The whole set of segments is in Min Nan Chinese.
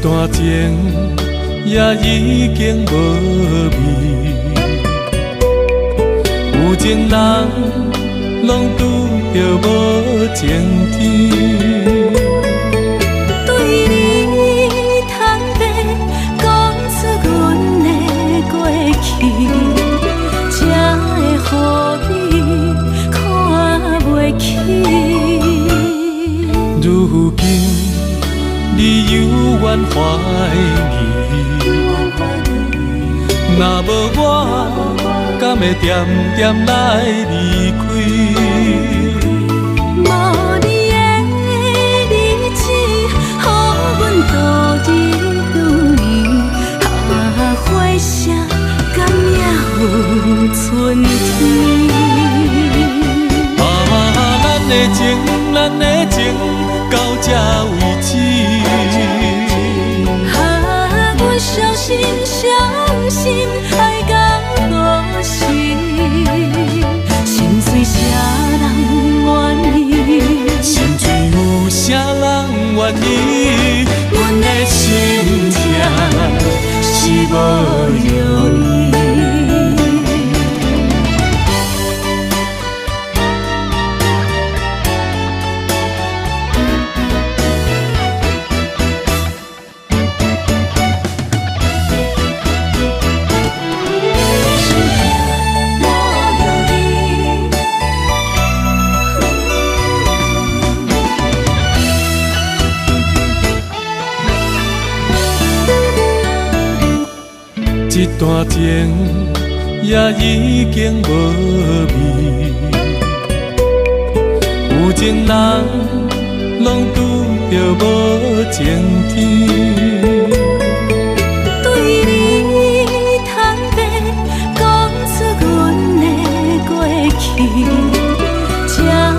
段情也已經無味，有情人攏拄著無情天。對你坦白講出阮的過去，才會予你看袂起。如今你猶原懷疑，若無我，敢會恬恬來離開？無你的日子，予阮度日如年。啊，花謝敢也有春天？啊，咱的情，咱的情，到這為止。啊，阮相信，相信愛到何時？心碎啥人願意？心碎有啥人願意？阮的心痛是無容易。這段情也已經無味，有情人攏拄著無情天。對你坦白講出阮的過去，才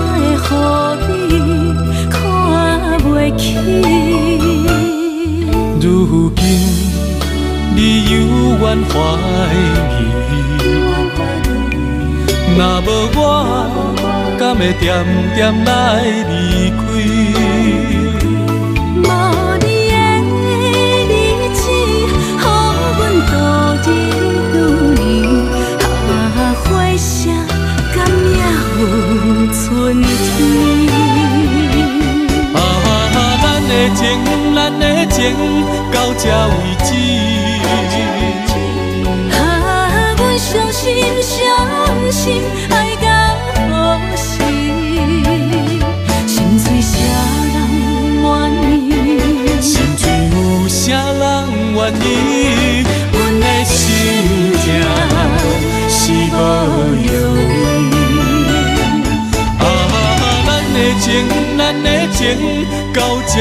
會予你看袂起。如今你猶原懷疑，若無我，敢會恬恬來離開？無你的日子，予阮度日如年。啊，花謝敢也有春天？啊，咱的情，咱的情，到這為止。啊，阮相信，相信愛到何時？心碎啥人願意？心碎有啥人願意？阮的心痛是無容易。啊，咱的情，咱的情，到這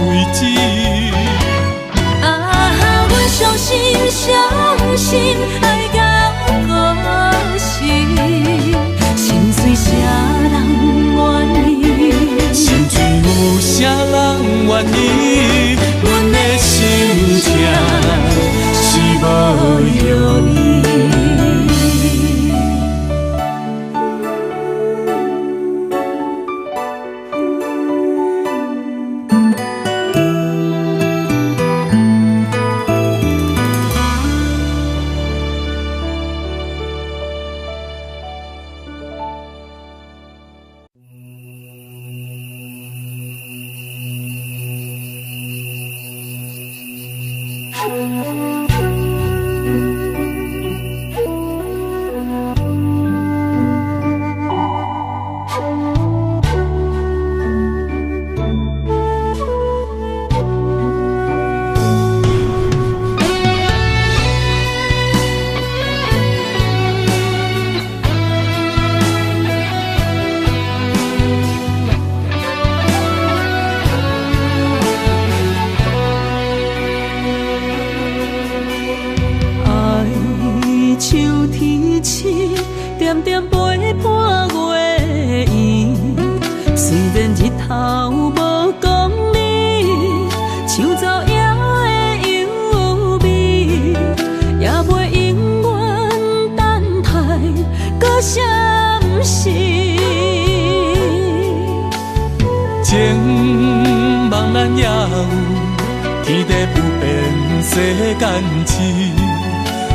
為止。啊，阮相信，相信愛到何時？心碎啥人願意？心碎有啥人願意？阮的心痛是無容易。情夢咱也有，天地世間痴。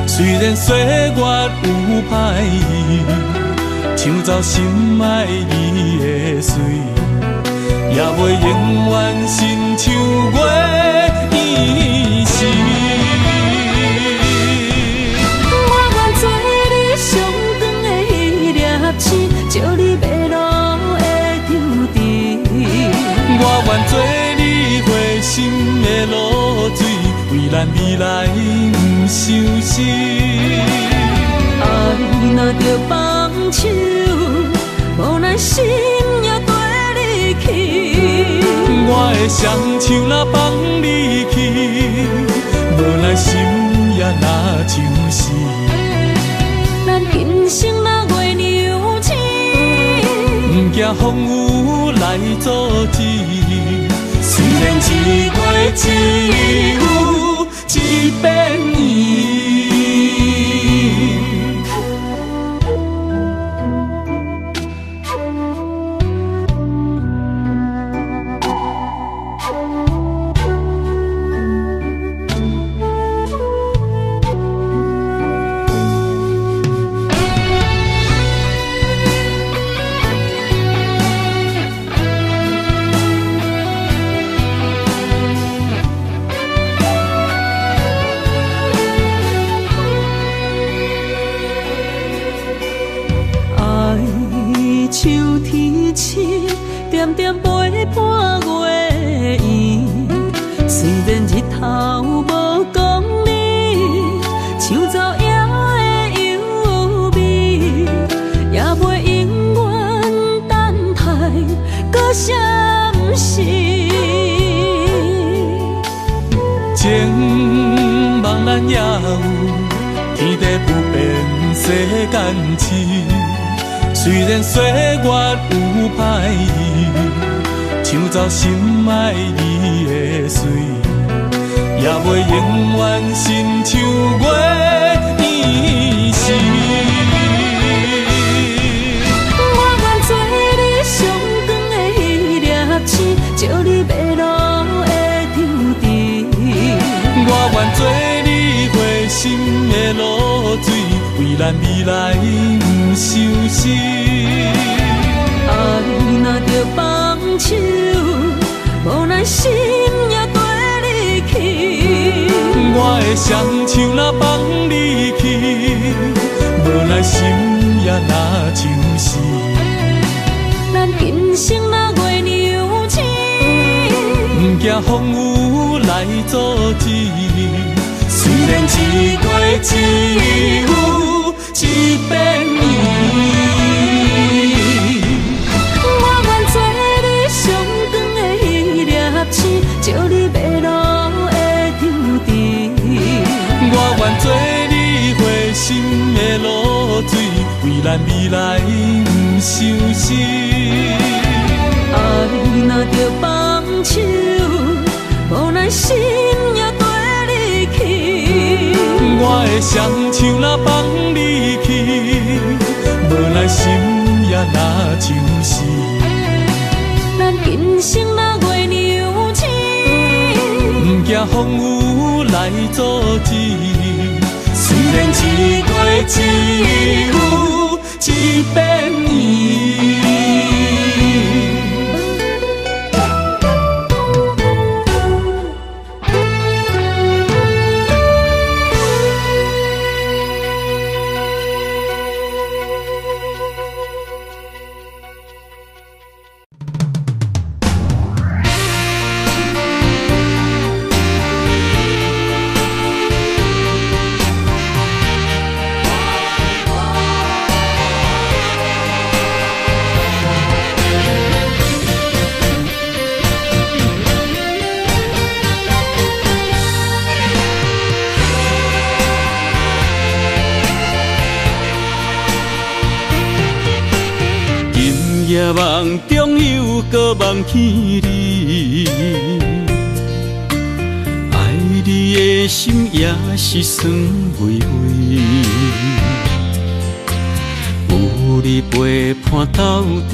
雖然歲月有歹意，搶走心愛你的水，也袂永遠親像月圓時。我願做你上長的彼粒星，照你迷路的抽屜。我願做你花心的露水，為咱未來不相死。愛若著放手，無奈心也綴你去。我的雙手若放你去，無奈心也若像死。咱今生若月娘星，不惊風雨來阻止。雖然一过只有一遍圓。像天星，点点陪伴月圆。雖然日頭無光明，像晝夜的幽微，也袂永遠等待閣相思。情夢咱也有，天地不變，世間痴。雖然歲月有歹意，搶走心愛你的水，也袂永遠親像月圓時。我願做你上長的彼粒星，照你迷路的抽屜。我願做你花心的露水，為咱未來不相死。愛若著放手，無奈心也綴你去。我的雙手若放你去，無奈心也若像死。咱今生若月娘星，不惊風雨來阻止。雖然一過只有一遍圓。我願做你上長的彼粒星，照你迷路的抽屜。我願做你花心的露水，為咱未來不相死。愛若著放手，無奈心也綴你去。我的雙手若放你去，無奈心也若像死。咱今生若月娘星，不惊風雨來阻止。雖然一過只有一遍圓。夜夢中又閣夢見你，愛你的心也是酸微微。有你陪伴斗阵，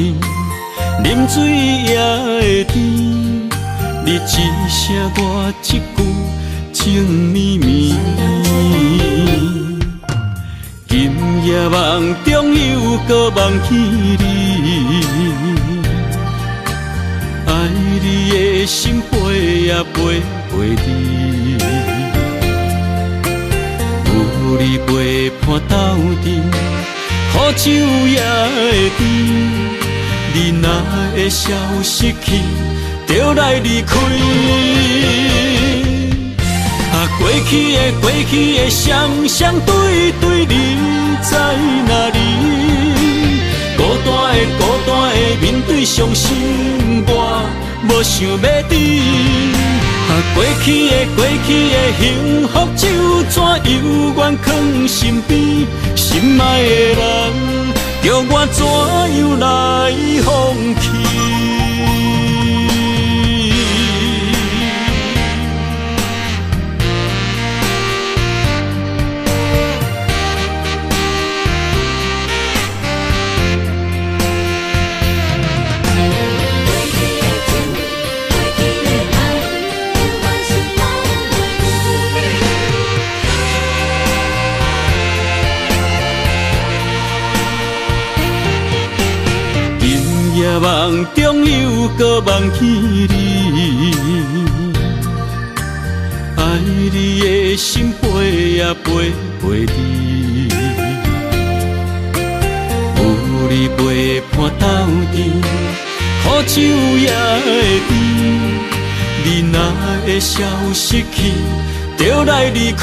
啉水也会甜。你一声我一句，情绵绵。今夜梦中又阁梦见你，爱你的心飞呀飞，飞伫。有你陪伴斗阵，苦酒也会甜。你若会消失去，就来离开。啊，过去的过去的双双对对，你在哪里？孤单的孤单的面对伤心，我无想欲治。啊，过去的过去的幸福酒，怎犹原囥身边？心爱的人，叫我怎样来放弃？梦中又阁梦见你，爱你的心飞呀飞，飞伫。有你陪伴斗阵，苦酒也会甜。你若会消失去，就来离开。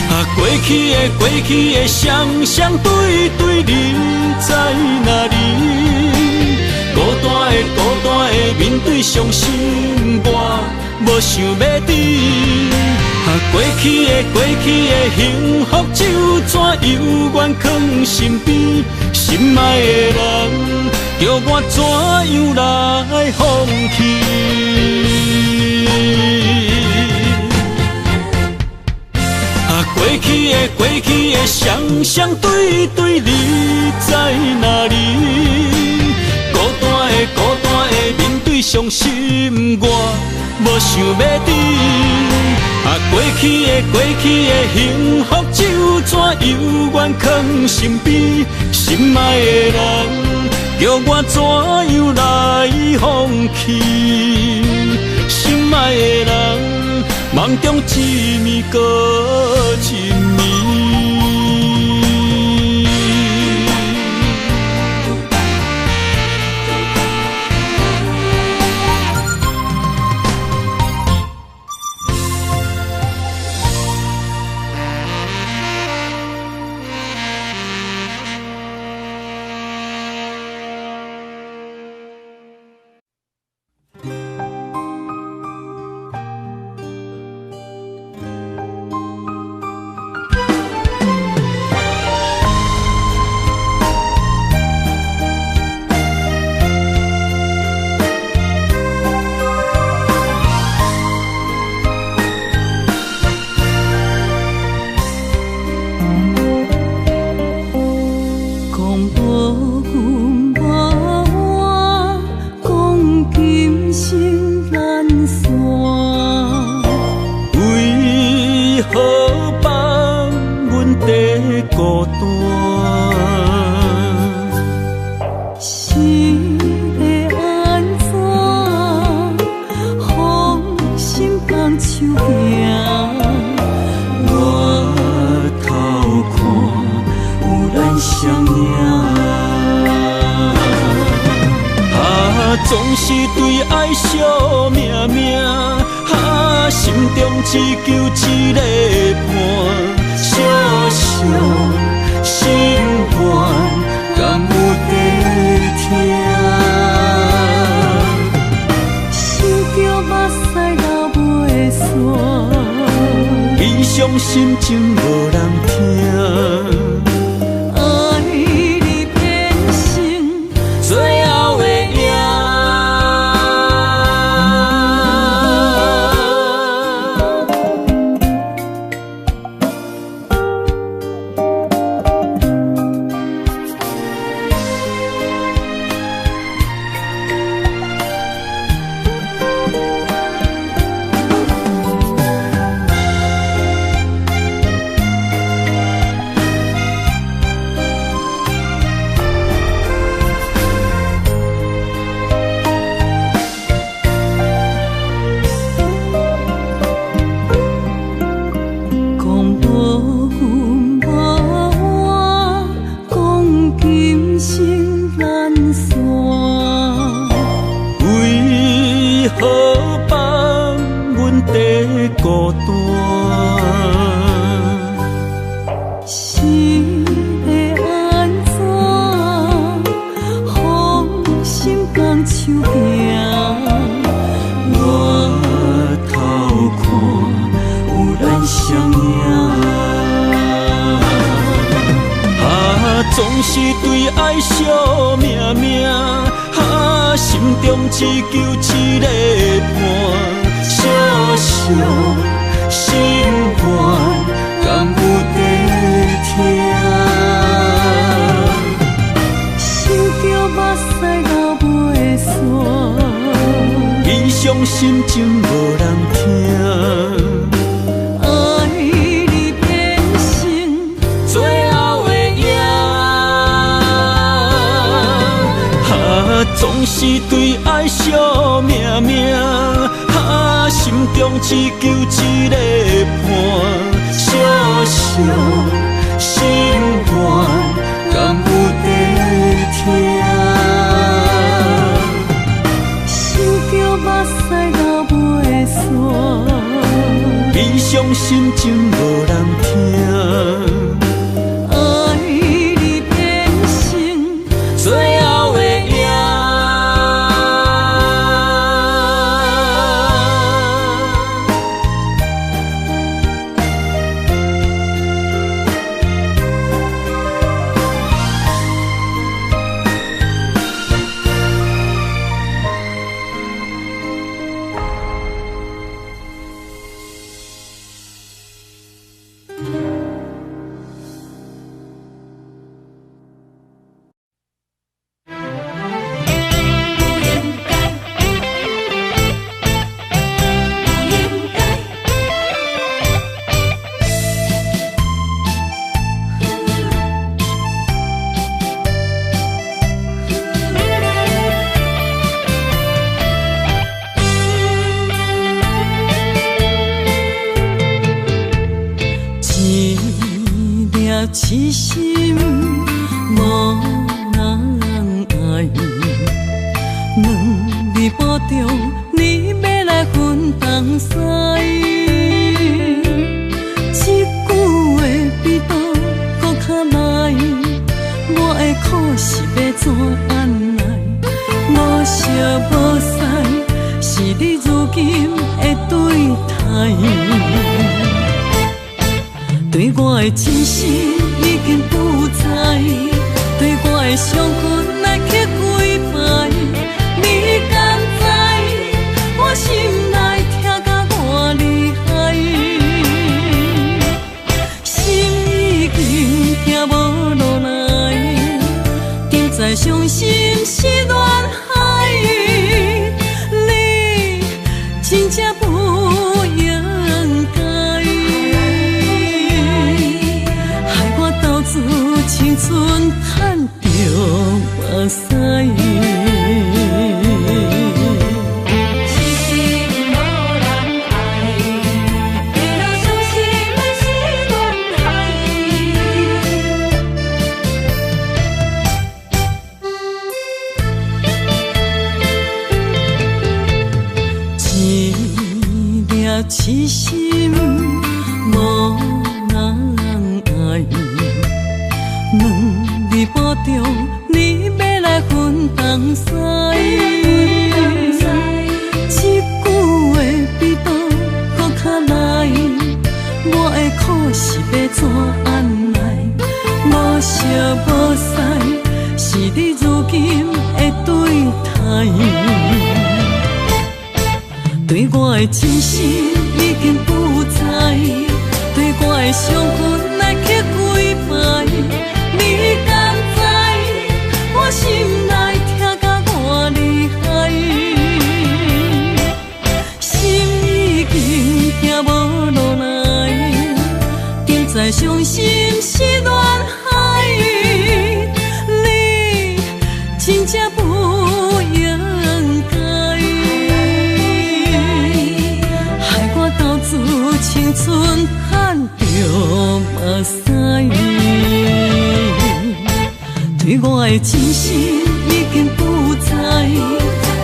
啊，过去的过去的双双对对，你在哪里？孤单的孤单的面对伤心，我无想欲治。啊，过去的过去的幸福酒，怎犹原囥身边？心爱的人，叫我怎样来放弃？过去的过去的双双对对，你在哪里？孤单的孤单的面对伤心，我无想欲治。啊，过去的过去的幸福酒，怎犹原囥身边？心爱的人，叫我怎样来放弃？心爱的人，梦中一暝阁一暝。心情无人听，爱你变成最后的赢。孤單。是會按怎放心放手行？我頭看有咱相影，啊，總是對愛惜命命，啊，心中只求一個伴，小小心肝敢有在疼？想著目屎流袂煞，悲傷心情無人聽。愛你變成最後的影，啊，總是對愛惜命命，啊，心中只求一個伴，小小心肝敢有在疼？想著目屎流袂煞，悲傷心情無人聽。愛你變成最後的影。一粒痴心無人愛，兩字保重，你欲來分東西。這句話比刀閣較利，我的苦是欲怎按捺？無相無似，是你如今的對待。對我的真心已經不在，對我的傷痕來刻幾擺，你敢知我心內疼甲偌厲害？心已經疼無落來，點知傷心是亂海，你真正不應該，害我投資青春趁著目屎。痴心無人愛，一路傷心的是恋海。一粒痴心無人愛，兩字保重，你欲來分東西。這句話比刀閣較利，我的苦是欲怎按捺？無相無似，是你如今的對待。對我的真心已經不在，對我的傷痕來刻幾擺，你敢知我心內疼甲偌厲害？心已經疼無落來，點知傷心是亂海，你真正不應該，害我投資青春趁著目屎。對我的真心已經不在，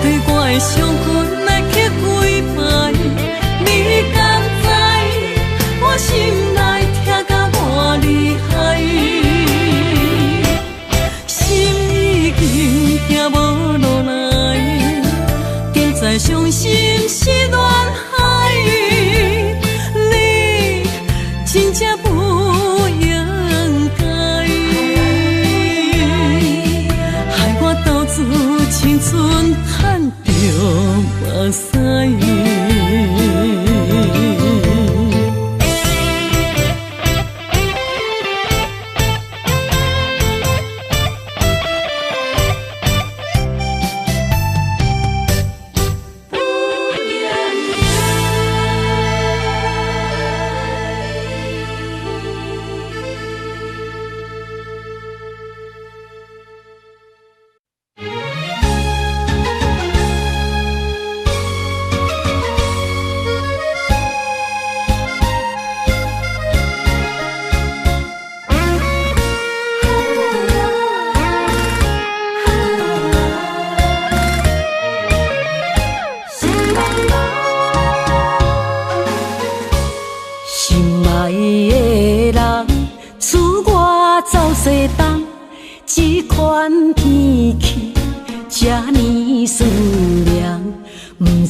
對我的傷痕來刻幾擺，你敢知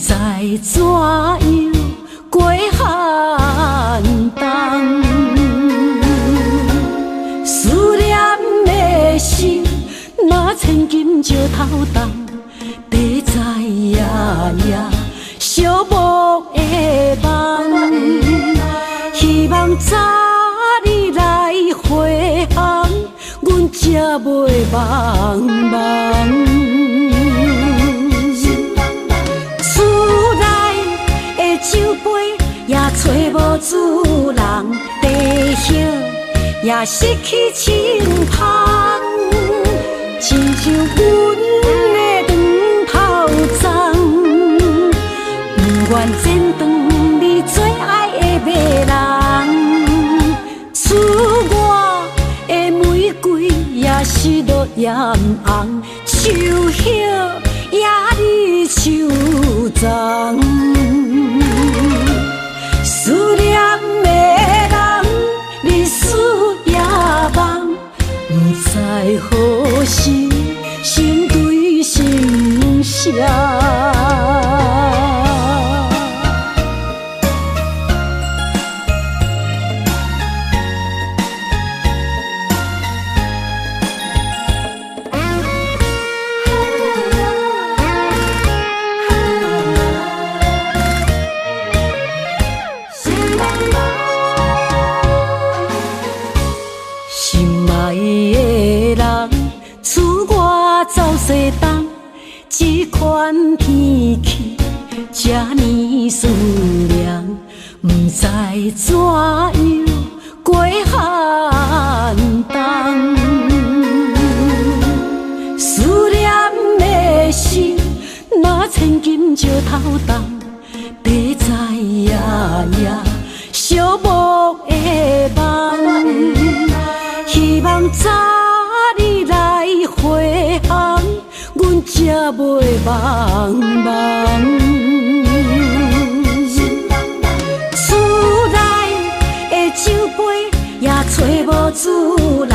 知怎樣過寒冬。思念的心，若千金石頭重，地在夜夜寂寞的夢，希望早日來回航，阮才袂茫茫。厝內的酒杯也揣無主人，茶葉也失去清芳，親像阮的床頭鬃，不願剪斷你最愛的迷人。厝外的玫瑰也是落艷紅，樹葉也離樹叢。思念的人，日思夜夢，不知何時心對心相。心愛的人，厝外走西東，這款天氣這呢思量，不知怎樣過寒冬。思念的心，若千金石頭重，地在夜夜寂寞的夢，希望早日來回航，阮才袂茫茫。厝內的酒杯也揣無主人，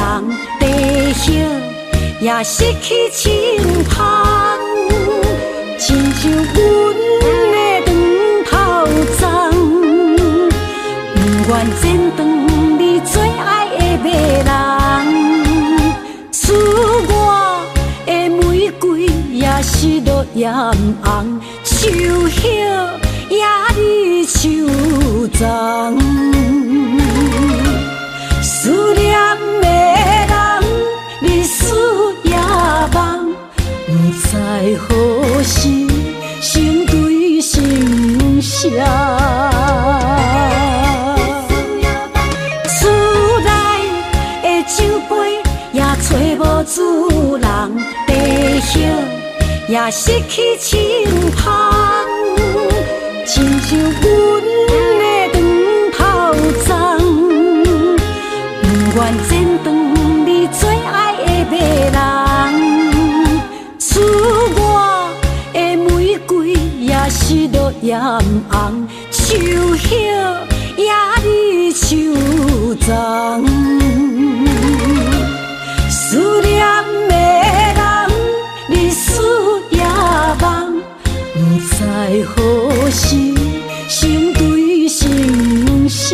茶葉也失去清芳，親像阮的床頭鬃，不願剪斷你最愛的迷人。厝外的玫瑰也是落艷紅，樹葉也離樹叢。思念的人，日思夜夢，不知何時心對心相。厝內的酒杯也揣無主人，茶葉也失去清芳，親像阮的床頭鬃，不願剪斷你最愛的迷人。厝外的玫瑰也是落艷紅，樹葉也離樹叢。思念的人，日思夜夢，不知何時心對心相。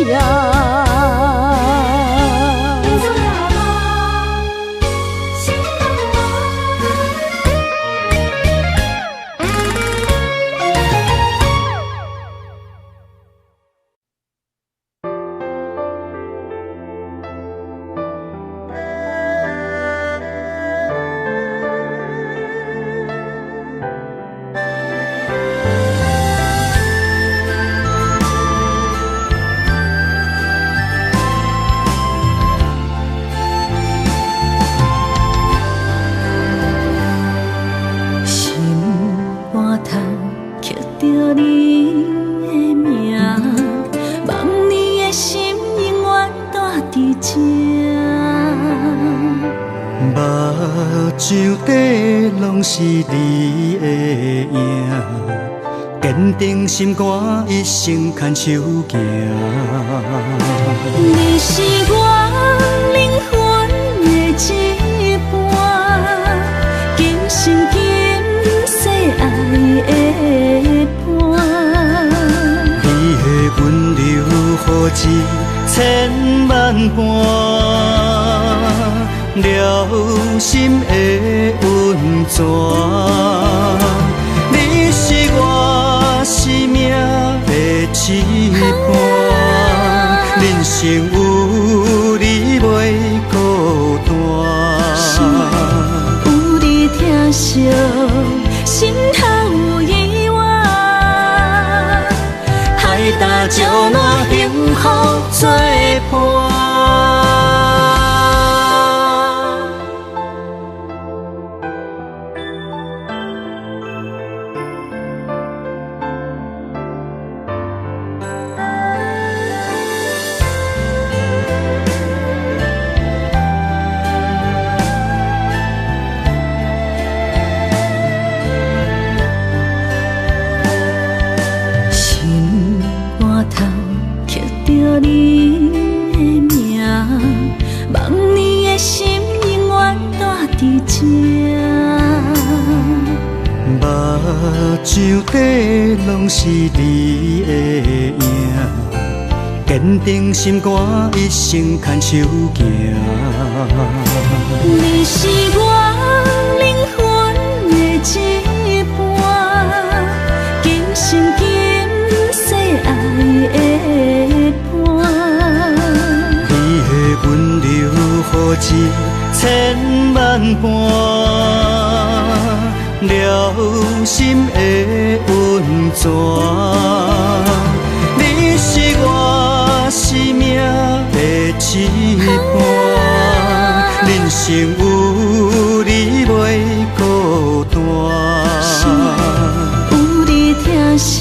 是你的影，坚定心肝，一生牵手行。你是我灵魂的一半，今生今世爱的伴。予一千万般疗心的温泉。你是我生命的一半，人生有你袂孤单。心有你疼惜，心头有依偎。海胆石烂幸福作伴。心肝头刻著你的名，望你的心永远住伫这。目睭底拢是你的影，坚定心肝，一生牵手行。你是我灵魂的一半，今生今世爱的伴。你的温柔予一千万般疗心的温泉。你是我生命的一半，人生有你袂孤单。心有你疼惜，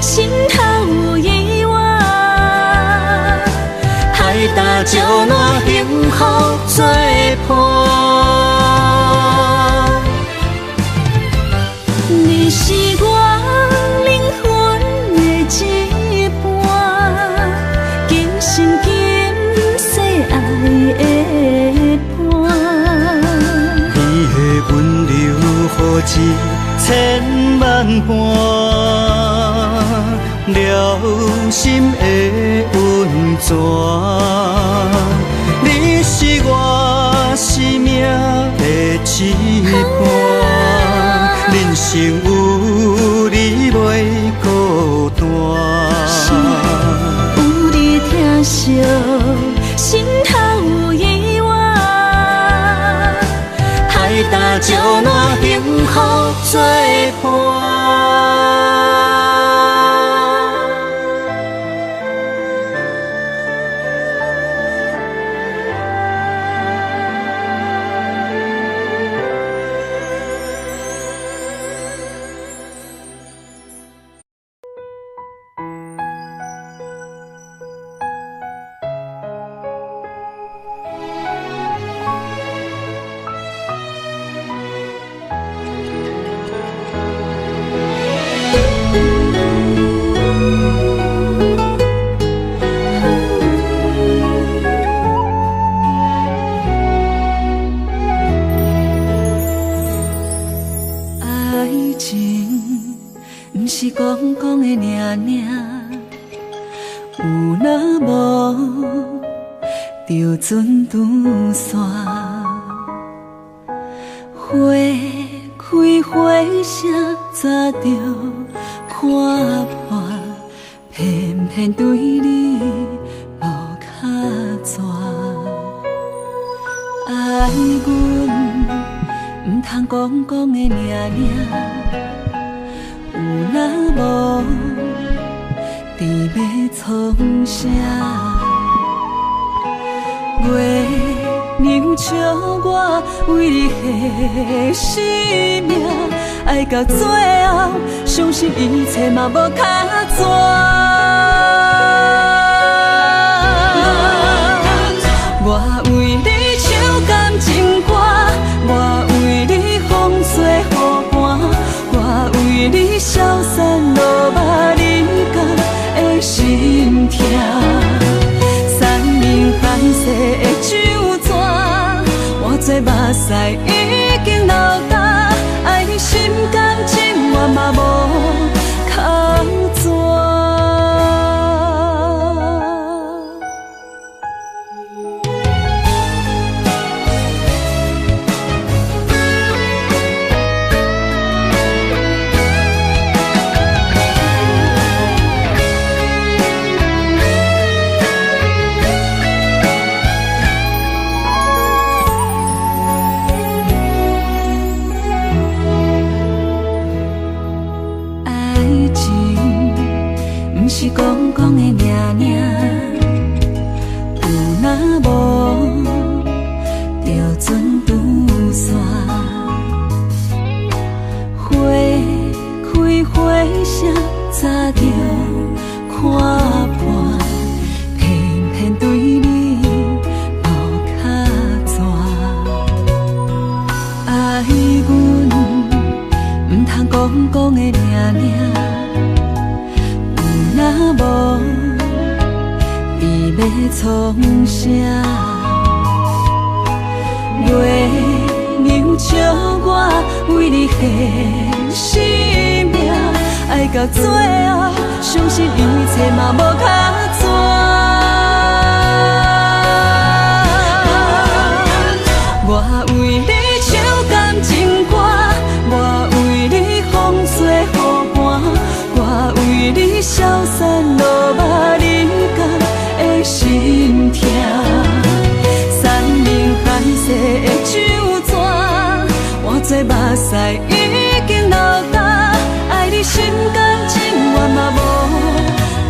心头有依偎。海胆石烂幸福作伴。你是我灵魂的一半，今生今世爱的伴。你的温柔予一千万般疗心的温泉。你是我生命的一半，人生有你袂孤单。心有你疼惜，心头有依偎。海胆石烂幸福作伴。爱情毋是讲讲的尔尔，有若无就准拄散。花开花谢早就看破，偏偏对你无卡纸。爱阮毋通讲讲的尔尔，有若无甜欲创啥？月娘笑我为你牺生命，爱到最后，相信一切嘛无卡纸。我为你唱感情歌，我为你风吹雨寒，我为你消散落寞，你敢会心痛？山盟海誓的酒泉，换做目屎已经流干，爱心感情我嘛无卡纸。若無就准拄煞，花開花謝早就看破，偏偏對你無卡紙。愛阮毋通講講的爾爾，有若無伊欲創啥？月娘笑我為你獻生命，愛到最後，相信一切嘛無卡紙。我為你唱感情歌，我為你風吹雨寒，我為你消散落寞，你敢會心疼？山盟海誓的酒逝，换做目屎已經流乾，愛你心甘情願嘛無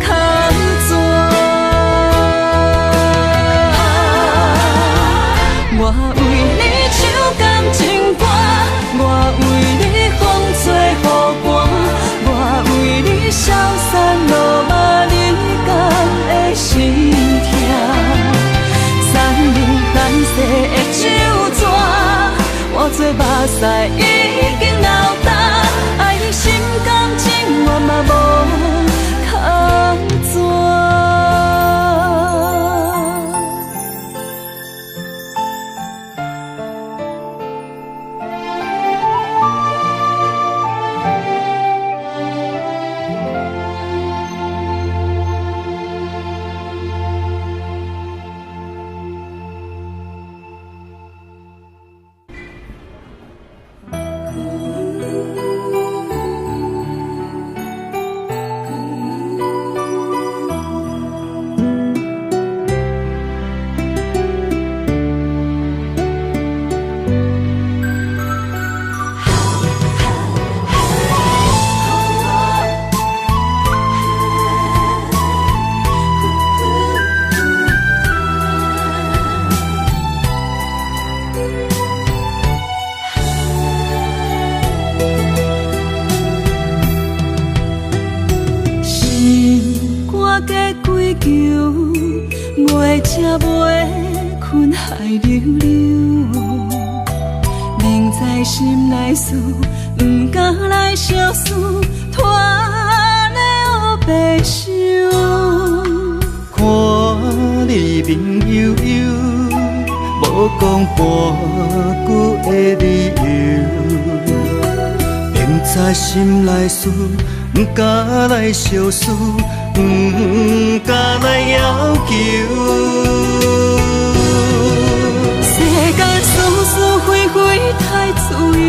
卡紙。我為你唱感情歌，我為你風吹雨寒，我為你消散落寞，你敢會心疼？山盟海誓的酒逝，换做目屎已經流乾，愛你心甘情願嘛無卡紙。心肝加几球，袂食袂睏，海溜溜。明知心內事，毋敢來相思，拖咧烏白想。看你面憂憂，無講半句的理由，明知心內事，毋敢來相思，毋敢來要求。世間是是非非太自由，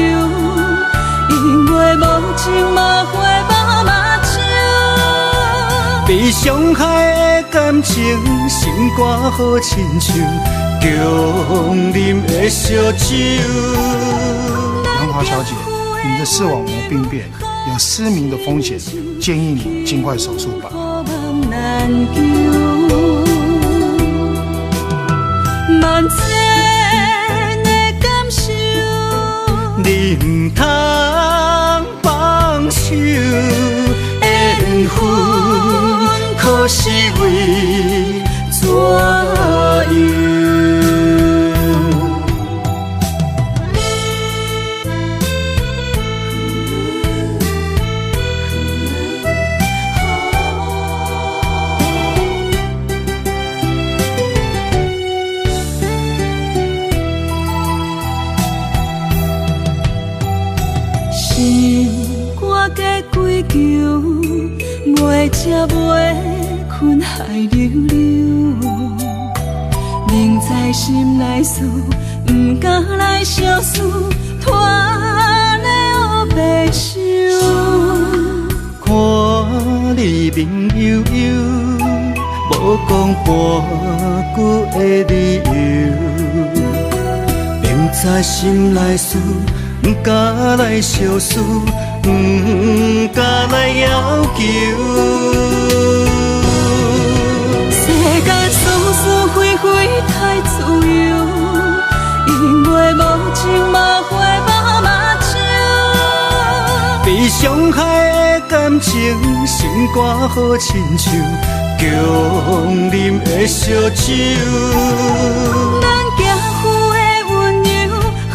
因為無情嘛花無目睭。被傷害的感情，心肝好親像強啉的燒酒。杨華小姐，你的視網膜病變有失明的風險，建議你盡快手術吧。萬千的感受，你毋通放手，緣分可是為怎樣？心肝加幾球，袂食袂睏，海溜溜。明知心內事，毋敢來相思，拖咧烏白想。看你面憂憂，無講半句的理由，明知心內事，毋敢來相思，毋敢來要求。世間是是非非太自由，因为无情嘛花无目睭。被伤害的感情，心肝好亲像强啉的烧酒。咱行付的温柔，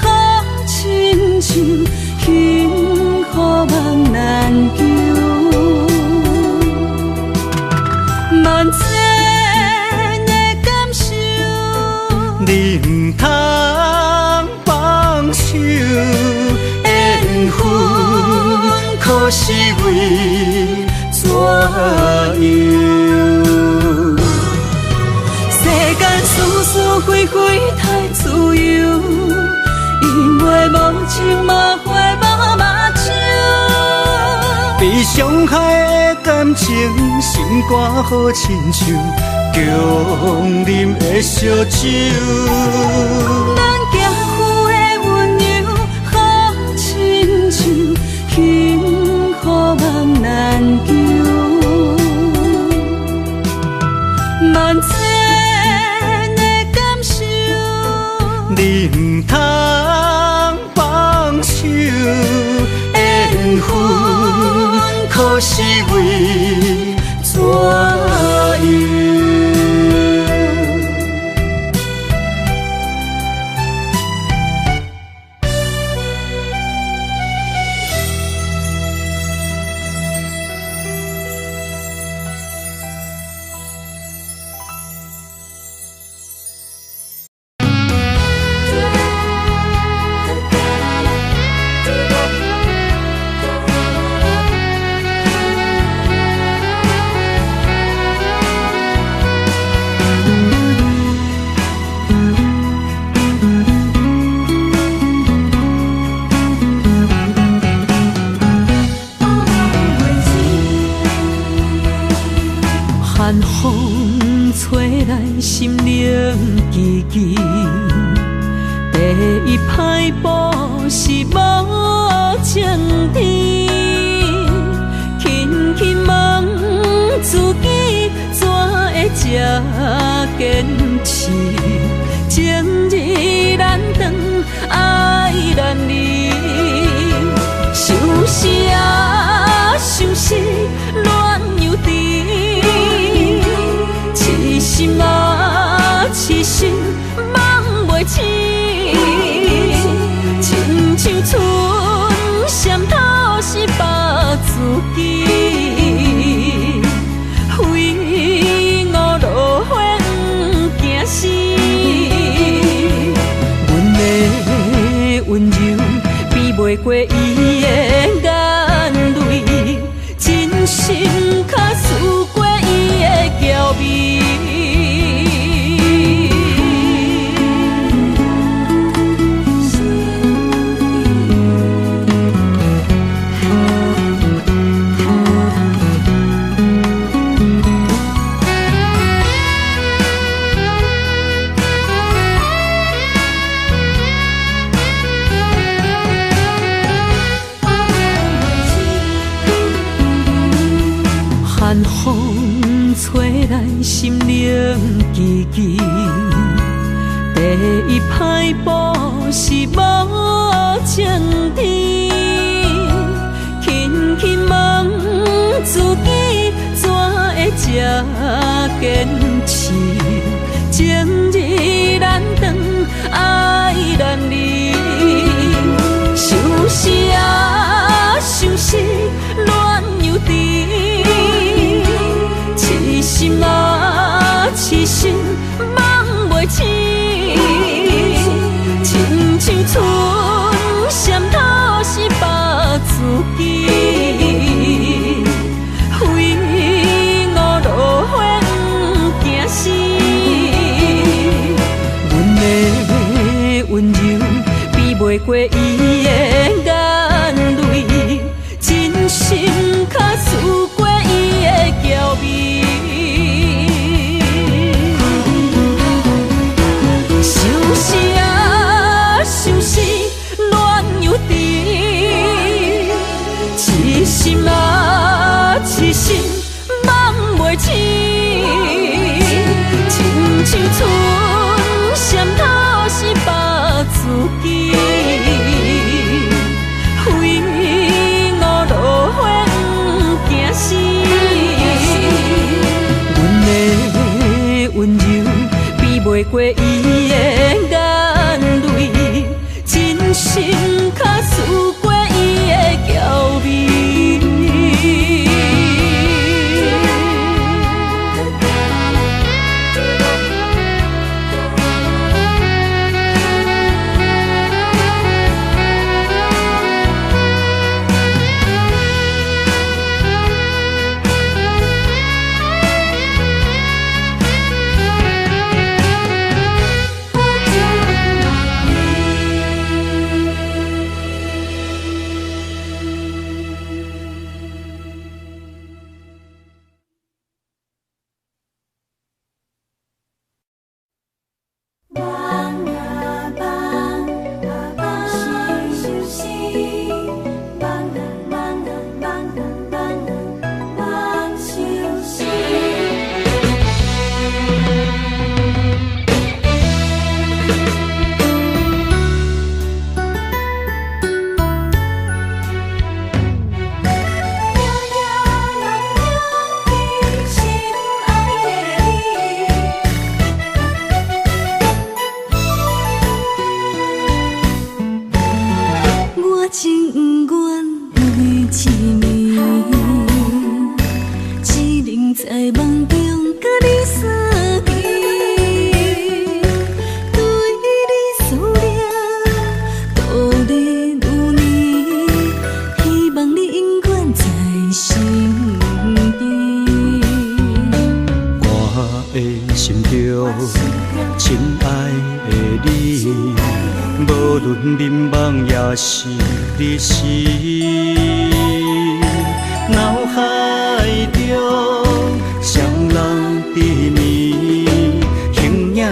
好亲像幸福梦难求。万千的感受，你毋通放手，缘分可是为怎样？世间是是非非太自由，因为无情嘛花无目睭。被伤害的感情，心肝好亲像强啉的烧酒。咱行付的温柔，好亲像幸福梦难求。万千的感受，你毋通放手，缘分可是为怎样？寒风吹来，心冷吱吱。第一歹报是无晴天，轻轻问自己，怎会这坚持？情意难断，爱难离。相思啊，相思，恋又甜。痴心啊，痴心，梦袂醒。亲像春蝉透视别自己，为我落花不惊死。阮的温柔比袂过伊的眼泪，真心较输过伊的娇美。寒风吹来，心冷吱吱。第一歹报是无晴天，轻轻问自己，怎会这坚持？情意难断，爱难离。相思啊，相思，恋又甜。痴心啊，痴心，梦袂醒。亲像春蝉透视别自己，为我落花不惊死。阮的溫柔，比袂過伊的眼淚，真心較輸過伊的嬌美。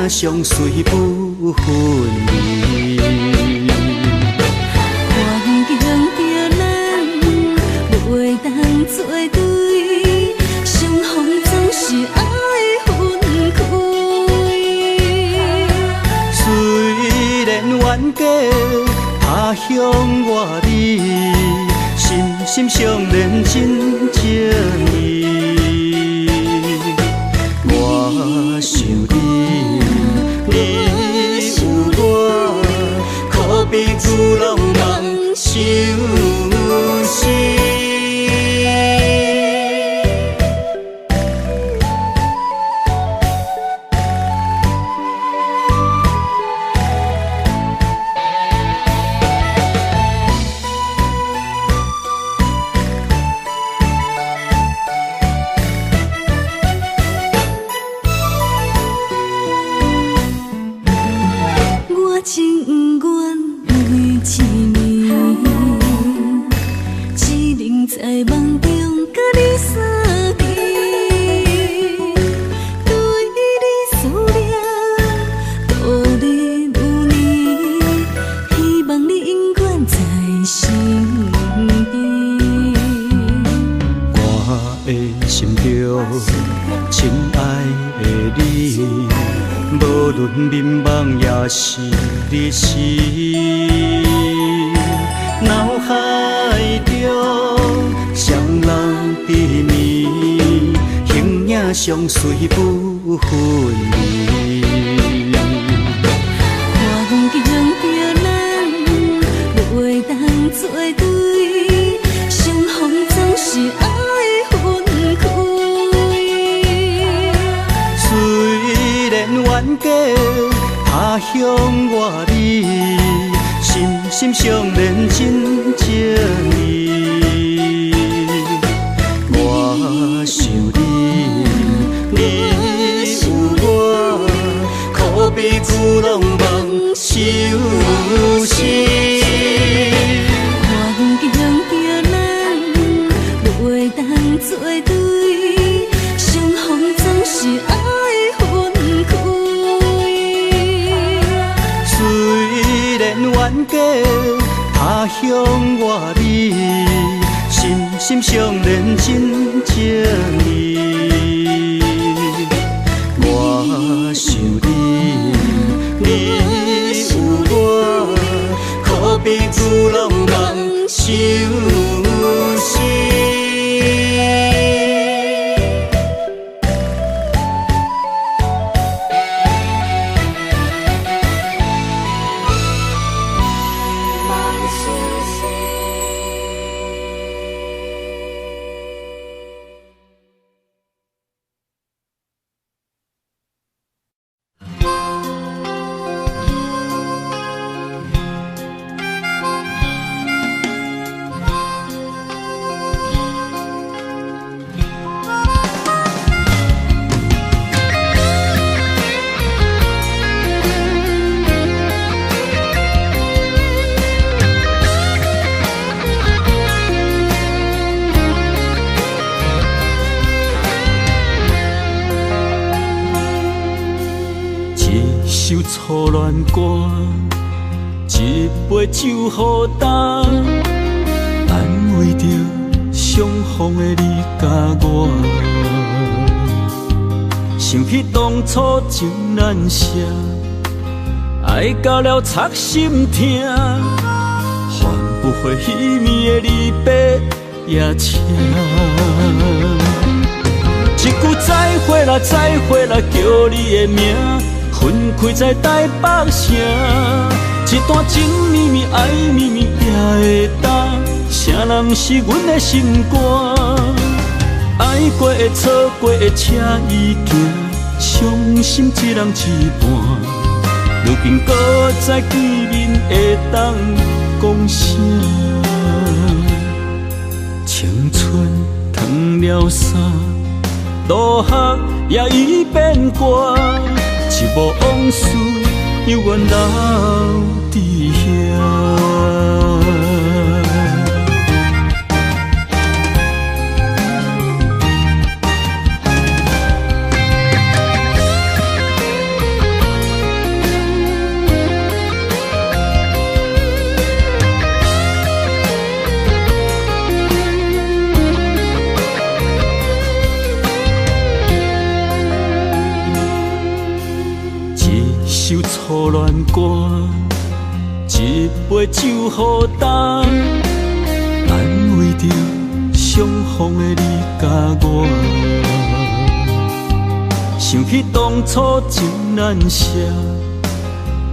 相隨不分離。環境著咱袂當做對，相逢總是愛分開。雖然冤家，他鄉我你，心心相連真情意。我想你。你有我，可比巨浪梦相思。相隨不分離。環境著咱袂當做對，相逢總是愛分開。雖然冤家，他鄉我你，心心相連真情意。我想你。你有我，可比巨浪梦相思。環境著咱袂當做對，相逢總是愛分開。雖然冤家，他鄉我你，心心相連真情意。我想你，你有我，可比巨浪梦相思。首初恋歌，一杯酒予干，安慰著相逢的你佮我。想起当初情难舍，爱到了插心疼，换不回彼暝的离别夜车。一句再会啦，再会啦，叫你的名，分开在台北城。一段情绵绵，爱绵绵也会焦，啥人是阮的心肝？爱过的、错过的，车已行，伤心一人一半。如今阁再见面，会当讲啥？青春脱了衫，落雨也已变寒，一幕往事犹原留伫遐。一首初恋歌，一杯酒予干，安慰著相逢的你佮我。想起当初情难舍，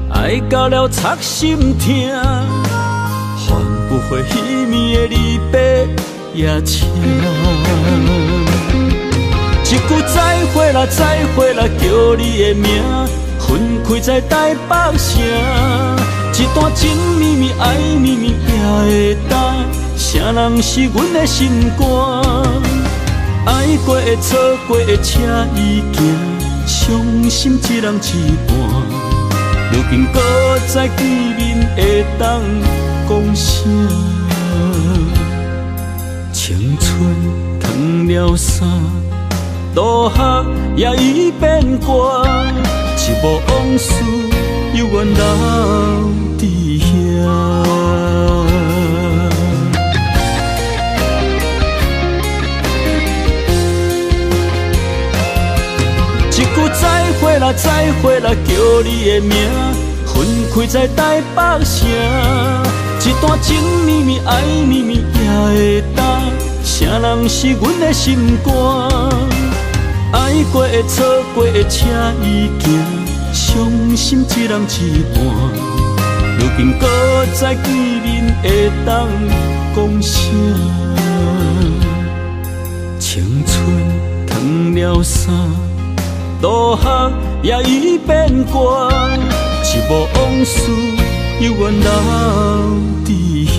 爱到了插心疼，换不回彼暝的离别夜车。一句再会啦，再会啦，叫你的名，分开在台北城。一段情绵绵，爱绵绵也会焦，啥人是阮的心肝？爱过的、错过的，车已行，伤心一人一半。如今阁再见面，会当讲啥？青春脱了衫，落雨也已变寒，一幕往事犹原留伫遐。一句再会啦，再会啦，叫你的名，分开在台北城。一段情绵绵，爱绵绵也会焦，啥人是阮的心肝？爱过的、错过的，车已行，伤心一人一半。如今阁再见面，会当讲啥？青春脱了衫，落雨也已变寒，一幕往事犹原留伫遐。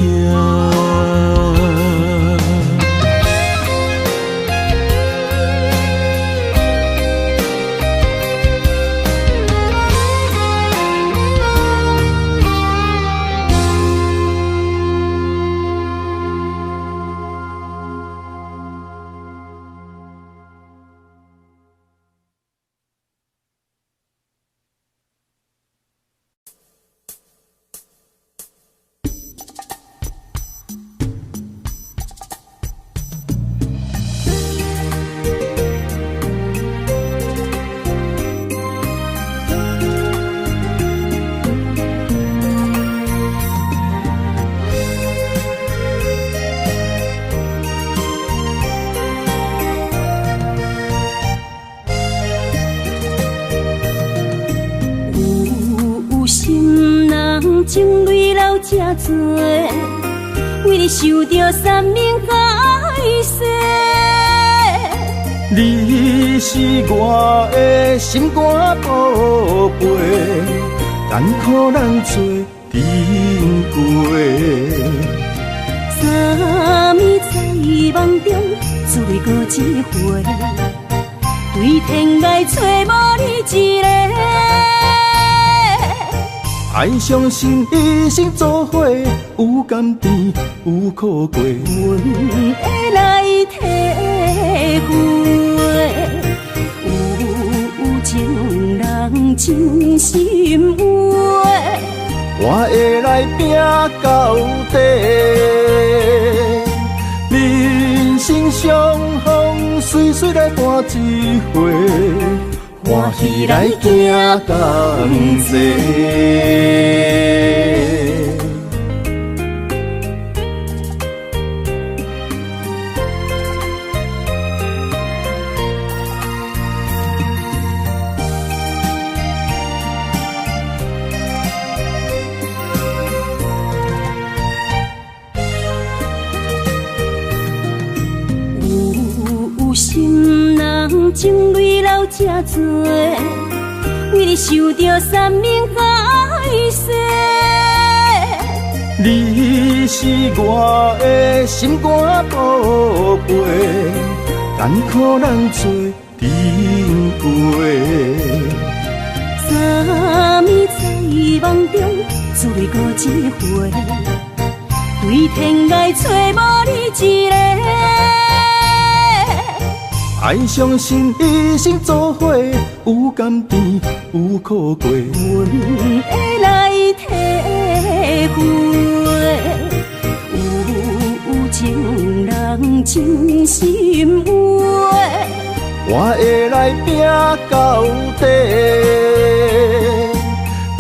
情泪流这多，为你受著山盟海誓。你是我的心肝宝贝，艰苦咱做阵过。昨暝在梦中醉过一回，对天涯找无你一个。爱相信一生做伙，有甘甜，有苦过。阮会来体会，有情人真心话，我会来拼到底。人生相逢，随随来伴一回，欢喜来行仝齐。心人情泪流这多，为你想著山盟海誓。你是我的心肝宝贝，艰苦咱做阵过。昨暝在梦中滋味阁一回，对天涯揣无你一个。爱相信一生做伙，有甘甜，有苦过。阮会来体会，有情人真心话，我会来拼到底。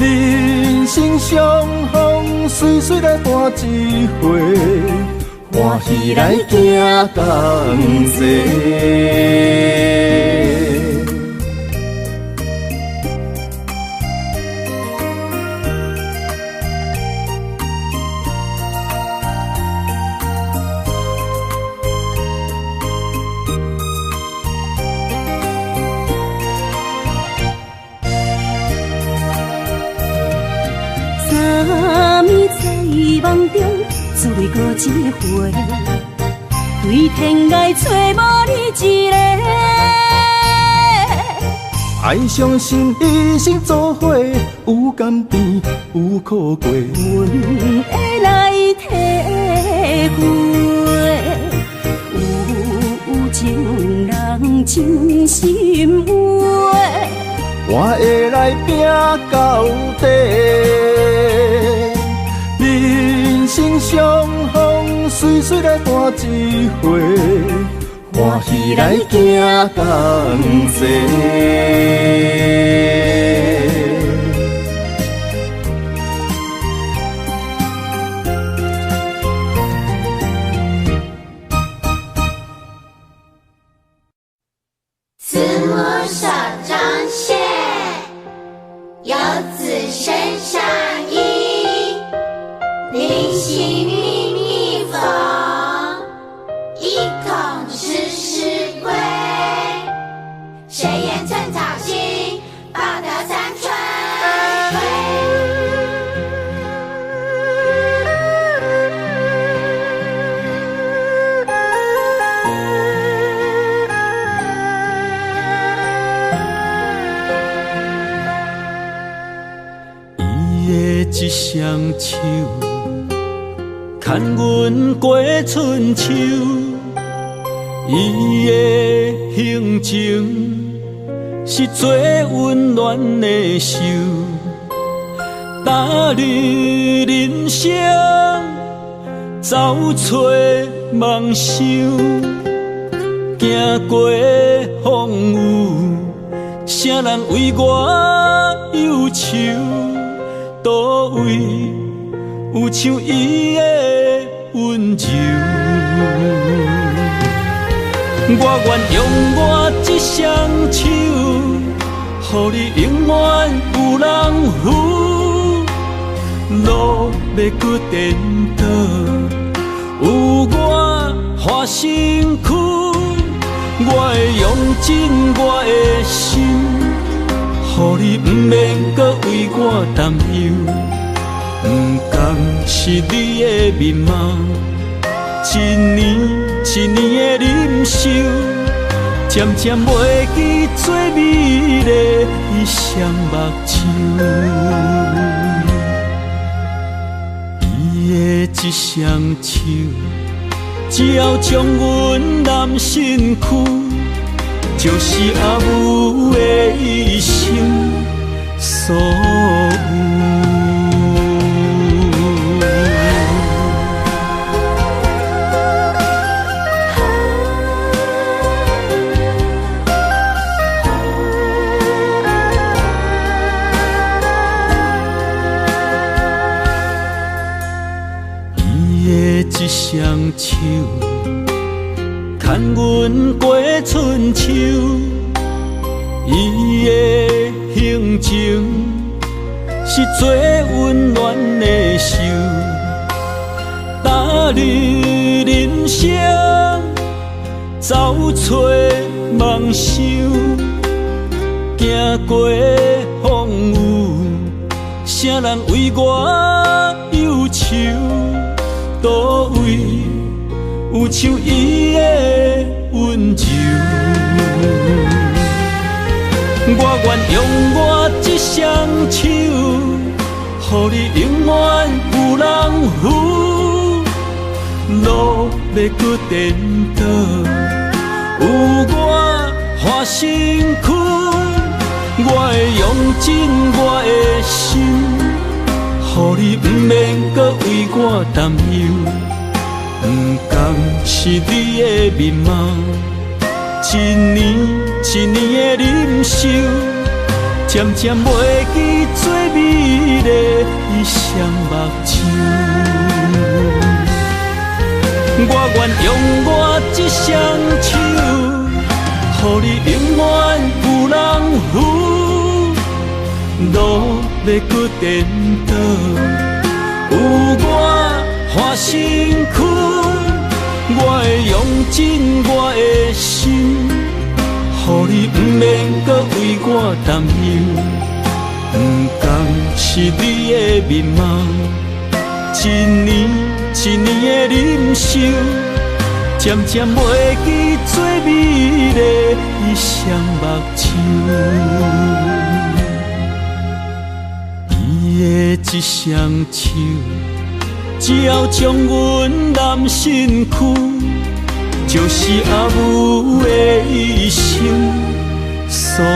人生相逢，随随来伴一回。欢喜来行仝齐。昨暝在梦中滋味阁一回，对天涯揣无你一个。爱相信一生做伙，有甘甜，有苦过。阮会来体会，有情人真心话，我会来拼到底。人生相逢，随随来伴一回，欢喜来行仝齐。慈母手中线，游子身上衣。临行密密缝，意恐迟迟归。谁言寸草心，报得三春晖。伊的一双手，牵阮过春秋，伊的行情是最温暖的袖。踏入人生，走找梦想，行过风雨，啥人为我忧愁？佗位有像伊的温柔？我愿用我这双手，予你永远有人扶。路欲阁颠倒，有我伴身躯，我会用尽我的心，予你毋免阁为我担忧。不共是你的面貌，一年一年的忍受，渐渐袂记最美丽的一双目睭。伊的这双手，只要将阮揽身躯，就是阿母的一生，所有。伊的一双手，牵阮过春秋。伊的行情是最温暖的袖，踏入人生走找梦想，行过风雨，啥人为我忧愁？佗位有像伊的温柔？我愿用我这双手，予你永远有人扶。路欲阁颠倒，有我伴身躯。我会用尽我的心，予你毋免阁为我担忧。不仝是你的面貌，一年一年的忍受，渐渐袂记最美丽的一双目睭。我愿用我这双手，予你永远有人扶。路欲阁颠倒，有我伴身躯。我会用尽我的心，予你毋免阁为我担忧。不仝是你的面貌，一年一年的忍受，渐渐袂记最美丽的一双目睭。伊的这双手，只要将阮揽身躯，就是阿母的一生所有。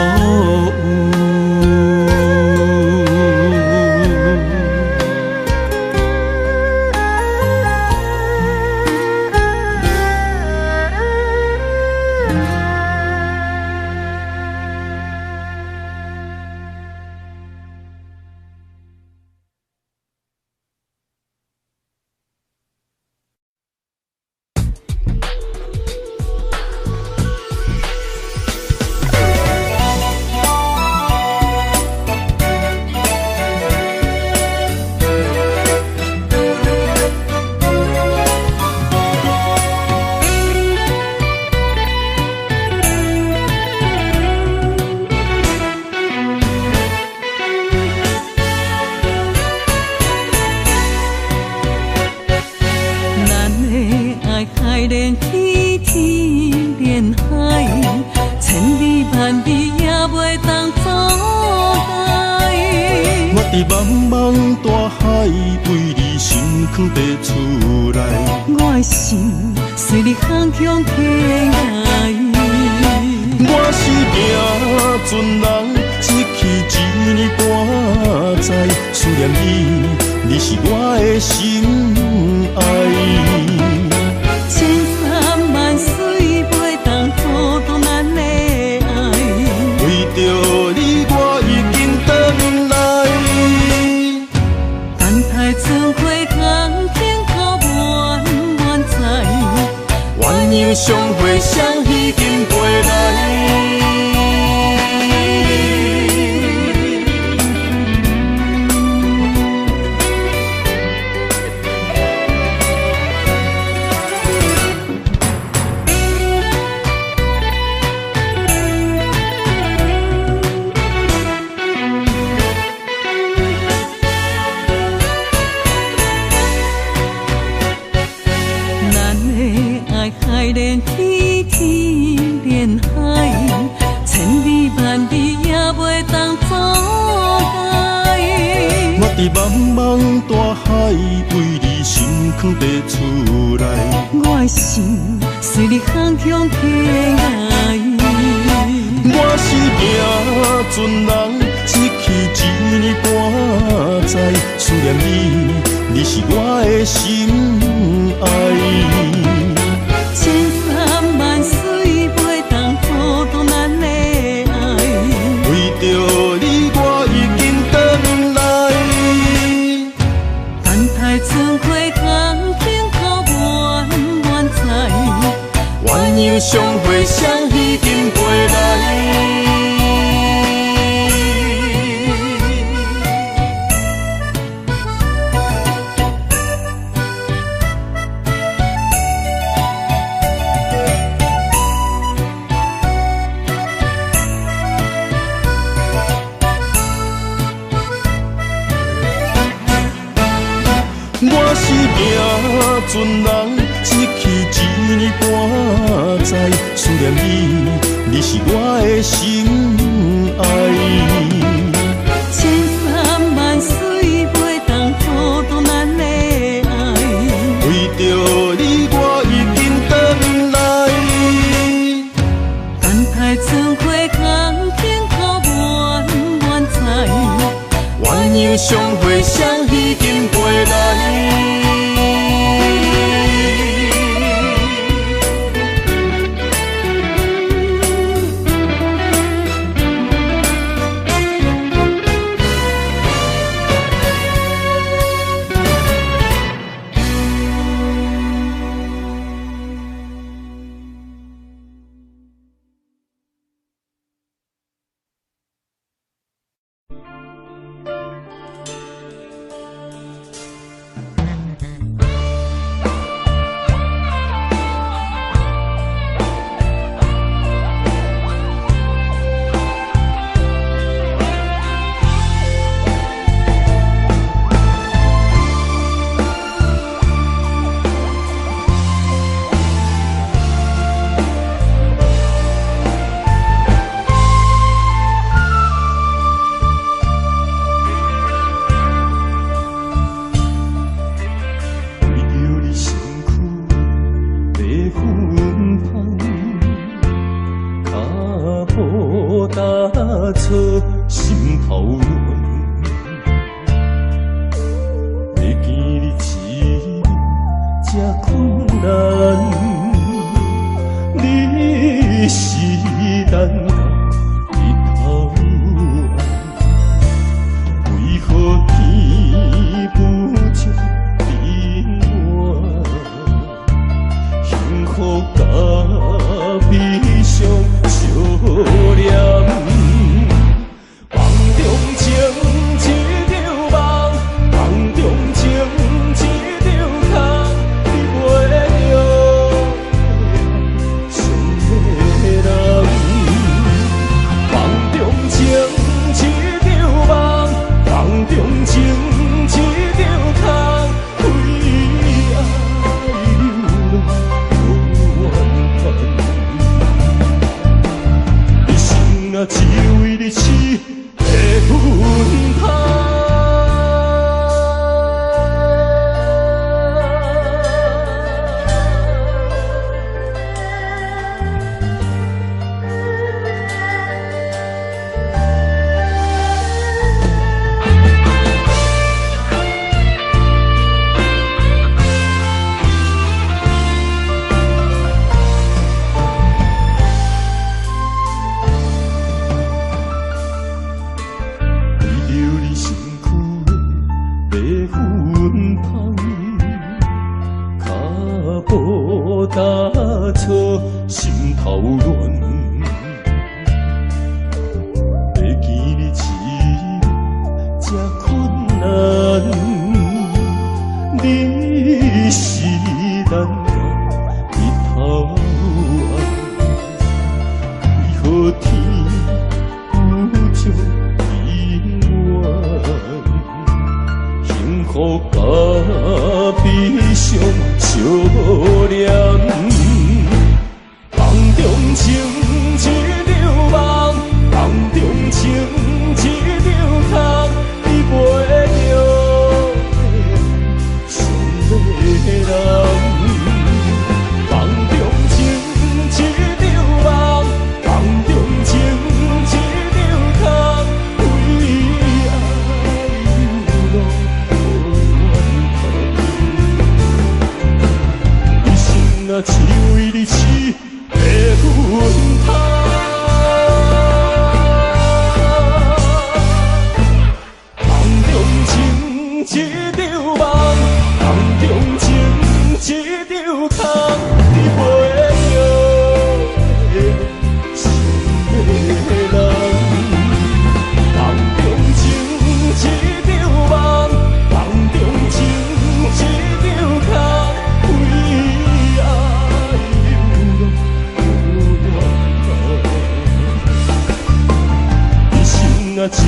我是行船人，一去一念你，你是我的心愛。千山萬水袂當阻擋咱的愛。為著你，我已經轉來。等待春花香，幸福滿滿載。鸳鸯相會，雙已經飛來。我是行船人，一去一年半載，思念你，你是我的心愛。千山萬水袂當阻擋咱的愛。為著你，我已經轉來。等待春花香，幸福滿滿載。鸳鸯相會，雙已經飛來。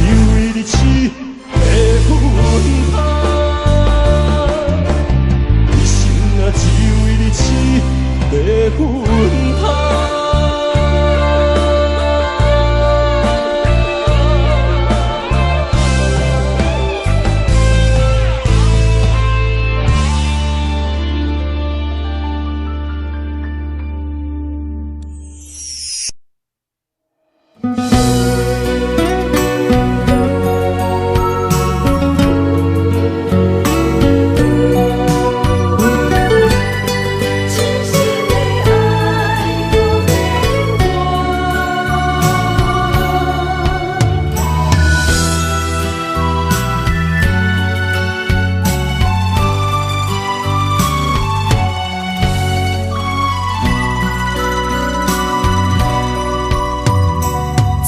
為你痴白粉香。一生啊，只為你痴白粉香。痴心的愛無變換。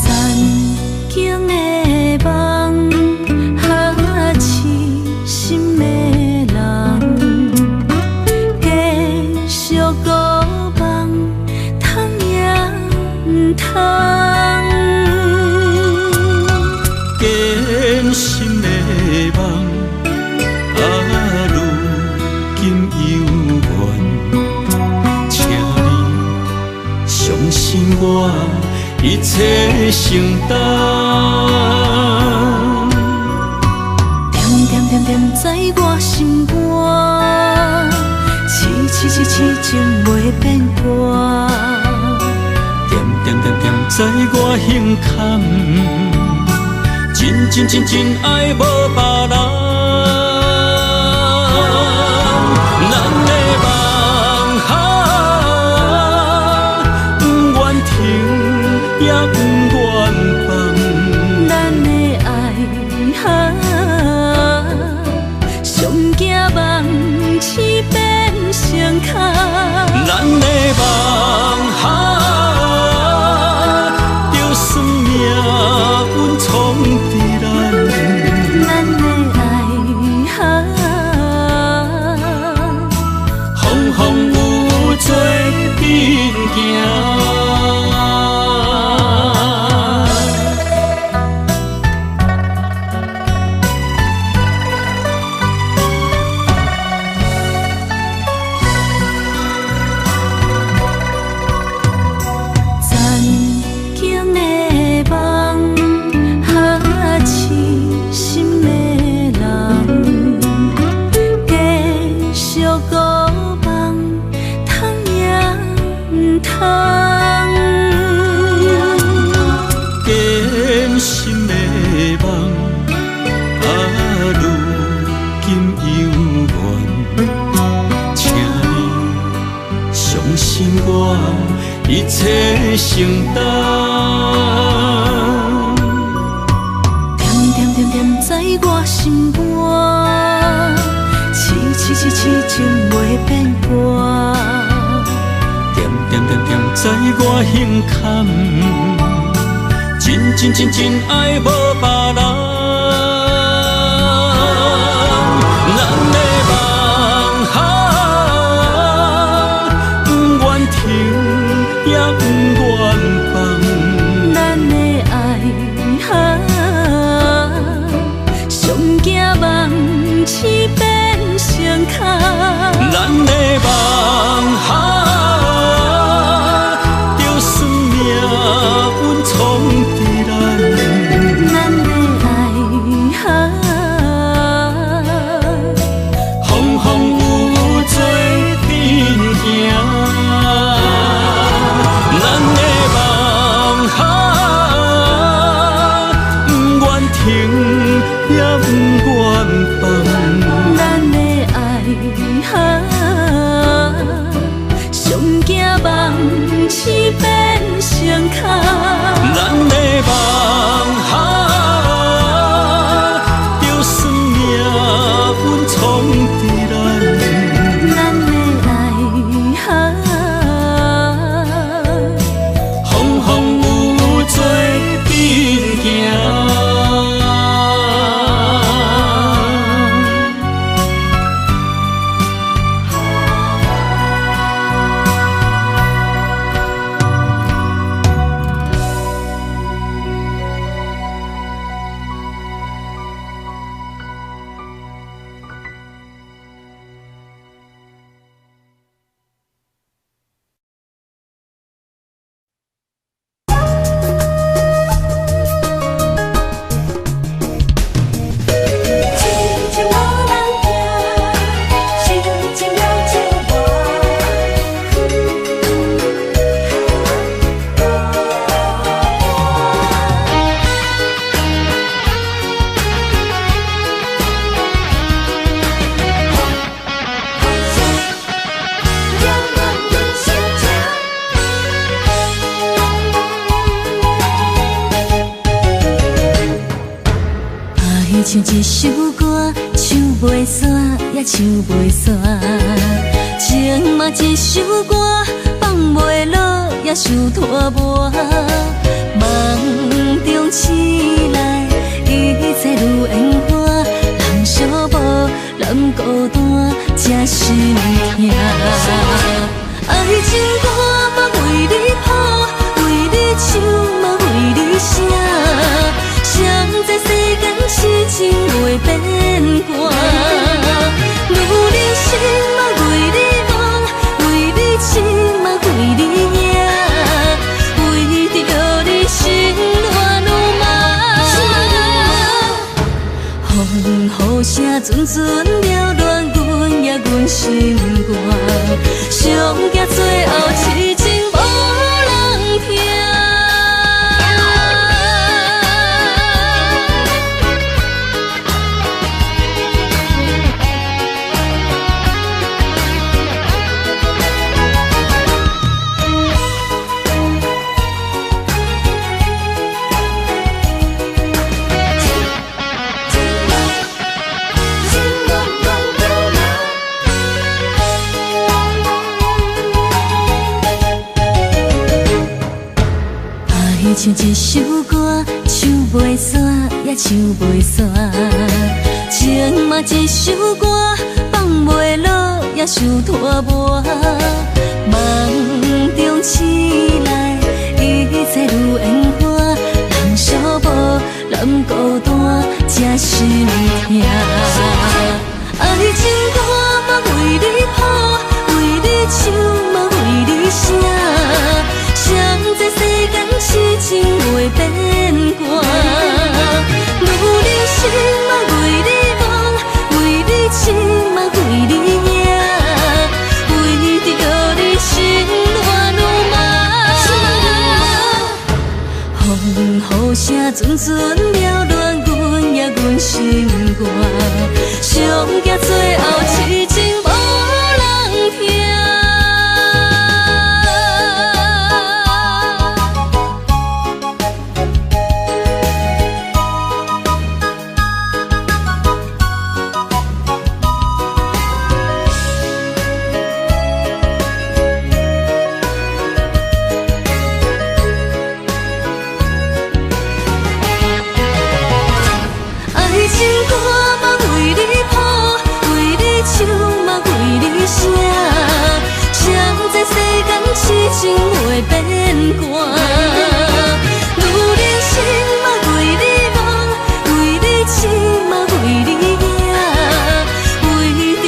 曾經的夢，哈痴心的人，繼續孤夢，通也毋通。堅心的夢，啊，如今猶原，請你相信我，一切承擔。惦惦惦惦在我心肝，痴痴痴痴情袂變卦。惦惦惦惦在我心坎，真真真真愛無別人。咱的夢啊，不願停也不願放。咱的愛啊，上驚夢痴變成空。咱的夢啊，就算命運創佇咱。咱的愛啊，風風雨雨做陣行。曾經的夢，哈痴心的人，繼續孤夢，通也毋通。堅心的夢，啊，如今猶原，請你相信我，一切承擔。惦惦惦惦在我心肝，痴痴痴痴情袂變卦。惦惦惦惦在我心坎，真真真真愛無別人。咱的夢啊，不願停也不願放。咱的愛啊，上驚夢痴變成空。咱的夢啊，就算命運創佇咱。咱的愛啊，風風雨雨做陣行。咱的夢啊，不願停也不願放。咱的愛啊，上驚夢痴變成空。咱的夢啊，就算命運創佇咱。咱的愛啊，風風雨雨做陣行。像一首歌，唱袂煞，也唱袂煞。情嘛一首歌，放袂落，也想拖磨。梦中醒来，一切如烟花，人寂寞，人孤单，这心痛。爱情歌嘛为你谱，为你唱嘛为你写。谁知世间痴情袂变卦，女人心嘛为你梦，为你痴嘛为你赢，为著你心乱如麻。风雨声阵阵扰乱阮也阮心肝，上惊最后痴情无人听。像一首歌，唱袂煞，也唱袂煞。情嘛一首歌，放袂落，也想拖磨。梦中醒来，一切如烟花，人寂寞，人孤单，这心痛。爱情歌嘛为你谱，为你唱嘛为你写。谁知世间痴情袂变卦，女人心嘛为你梦，为你痴嘛为你赢，为著你心乱如麻。风雨声阵阵扰乱阮也阮心肝，上惊最后痴情无人听。情歌嘛为你谱，为你唱嘛为你写。谁知世间痴情袂变卦，女人心嘛为你梦，为你痴嘛为你赢，为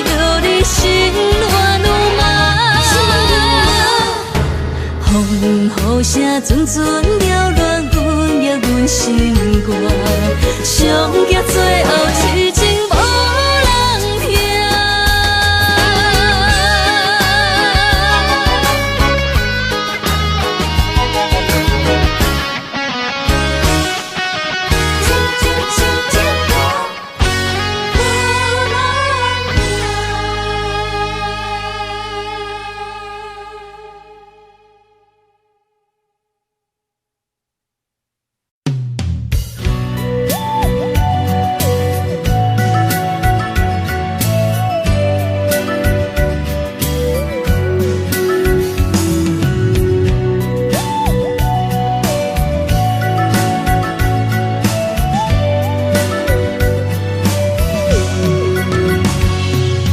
著你心乱如麻。风雨声阵阵扰乱阮也阮心肝，上惊最后痴情无人听。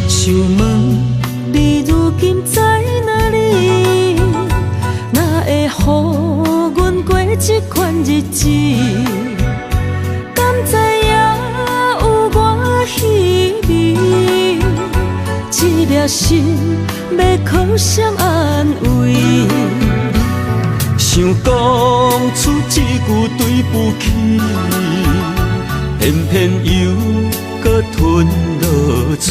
想问你如今在哪里？哪会予阮过这款日子？敢知影有我稀微？这粒心欲靠谁安慰？想讲出这句对不起，偏偏又阁吞落喙。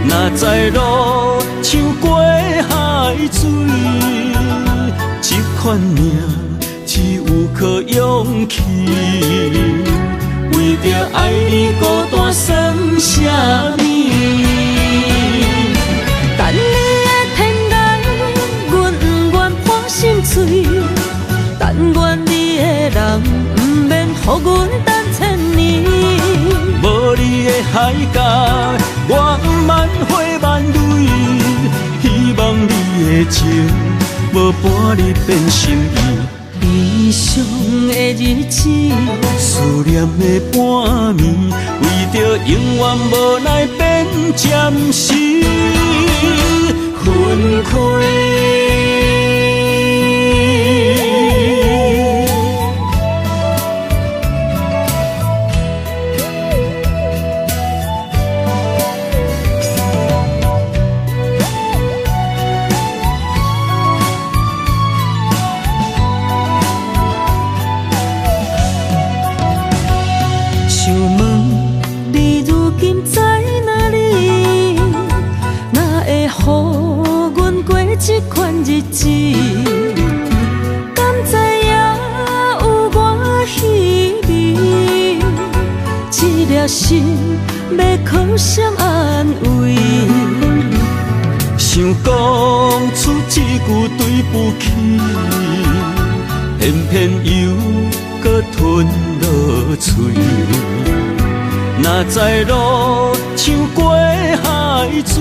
哪知路像过海水，这款命只有靠勇气。为著爱你孤单算啥物？等你的天来，阮不愿破心碎，但愿你的人毋免予阮等千年。海角，我毋茫火万蕊，希望你的情无半日变心意。悲伤的日子，思念的半暝，为著永远无奈变暂时分开。想问你如今在哪里？哪会予阮过这款日子？敢知影有偌稀微？这粒心欲靠谁安慰？想讲出这句对不起，偏偏又阁吞落喙。哪知路像过海水，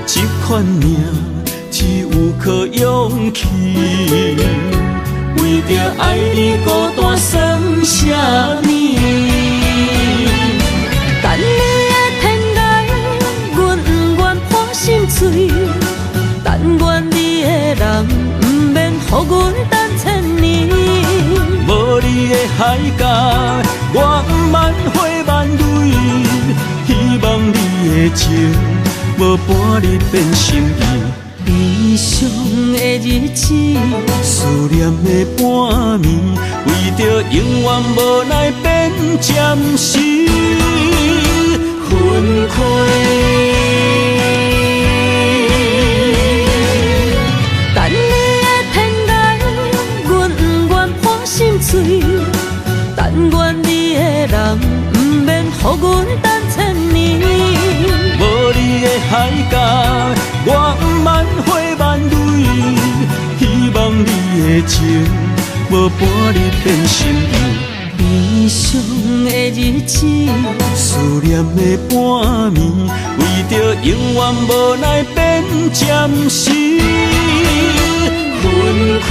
这款命只有靠勇气。为著爱你孤单算啥物？等你的天涯，阮不愿破心碎。但愿你的人毋免予阮等千年。无你的海角，我毋茫火万蕊，希望你的情无半日变心意。悲伤的日子，思念的半暝，为著永远无奈变暂时分开。等你的天涯，阮不愿破心碎。但愿你的人毋免予阮等千年。无你的海角，我毋茫火万蕊，希望你的情无半日变心意。悲伤的日子，思念的半暝，为著永远无奈变暂时分开。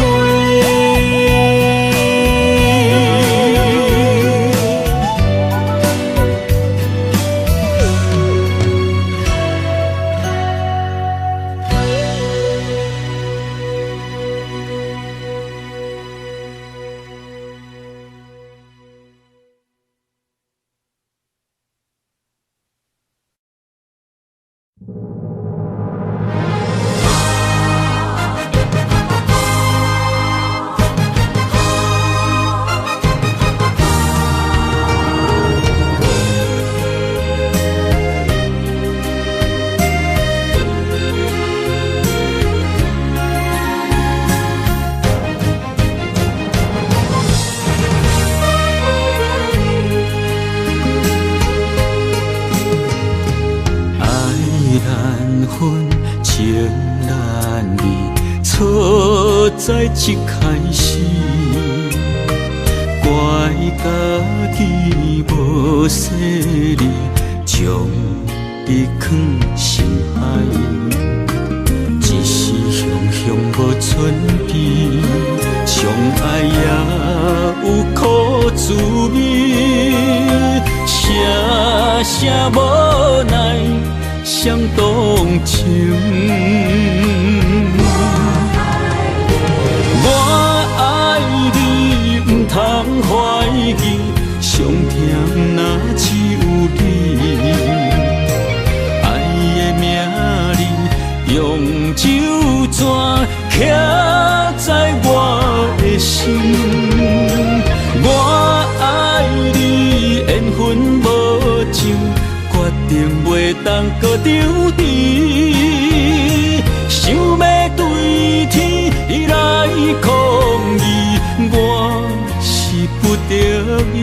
爱难分，情难离，错在一开始，怪家己无细腻，将你藏心海，一时雄雄无准备，相爱也有苦滋味，声声无奈相动情。我爱你，毋通怀疑，伤痛若只有你。爱的名字用酒泉刻在我的心。我爱你，缘分无上，决定袂当阁抽离。想欲对天来抗议，我是不得已。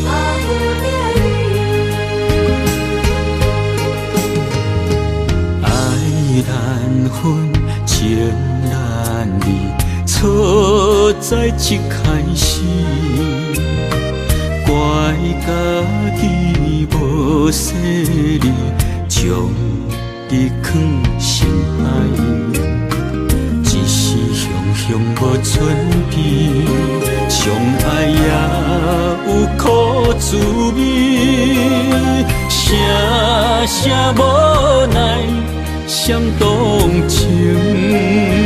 我知一開始，怪家己無細膩，將你囥心內，只是雄雄無準備，相愛也有苦滋味，聲聲無奈相動情。